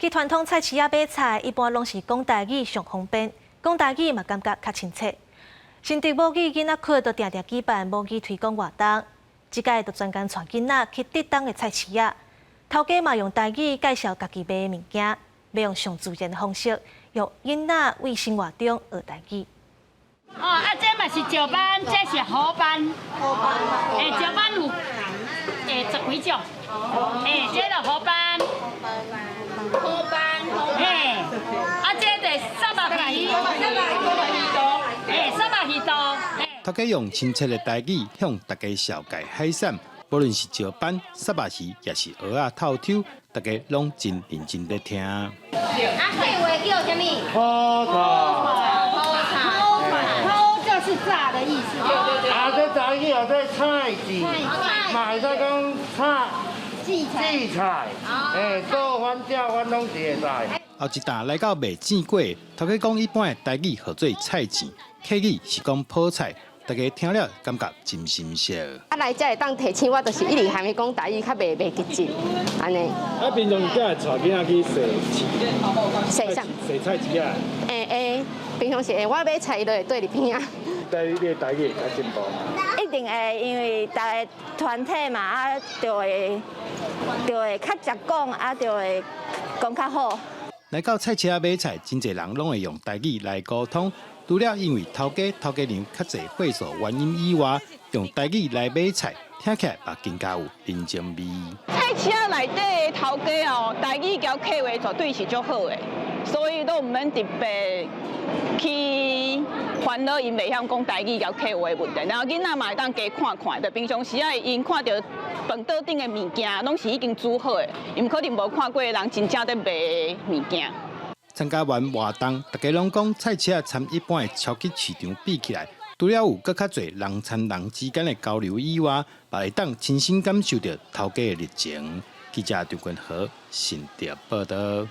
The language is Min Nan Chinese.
去傳統菜市仔買菜，一般攏是講台語上方便，講台語嘛感覺較親切。新竹母語囡仔窟都定定舉辦母語推廣活動，這擺就專工帶囡仔去竹東的菜市仔，頭家嘛用台語介紹家己買的物件，欲用上自然的方式，予囡仔對生活中學台語。哦，啊，這嘛是石斑，這是河斑。欸，石斑有十幾種。欸，這就河斑。河斑。嘿，啊，這就虱目魚。欸，虱目魚肚。頭家用親切的台語向大家紹介海產，無論是石斑、虱目魚，抑是蚵仔透抽，大家攏真認真咧聽。啊，客話叫啥物？泡炒。泡炒。泡就是炸的意思。啊，這台語叫做菜籽，嘛會使講菜。薺菜。欸，倒翻正翻攏是會使。後一擔來到賣糋粿，頭家講一般的台語號做菜糋，客語是講泡菜，大家聽了感覺真親切。啊，來遮會當提醒我，就是一直含伊講台語，較袂激進，按呢。啊，平常時會帶囡仔去踅市，踅啥？踅菜市仔。會會，平常時會，我買菜伊就會綴佇邊仔。對，你的台語會較進步。一定會，因為大家團體嘛，啊，就會較捷講，啊，就會講較好。來到菜市仔買菜，真濟人攏會用台語來溝通。除了因為頭家頭家娘較濟歲數原因以外，用台語來買菜，聽起來嘛更加有人情味。菜市仔內底的頭家哦，台語佮客話絕對是足好的，所以都毋免特別去煩惱𪜶袂曉講台語佮客話的問題。然後囡仔嘛會當加看看，就平常時仔𪜶看著飯桌頂的物件，攏是已經煮好的，𪜶可能無看過人真正佇賣的物件。參加完活動，大家攏講菜市仔參一般的超級市場比起來，除了有閣較濟人參人之間的交流以外，嘛會當親身感受著頭家的熱情。記者張君和新竹報導。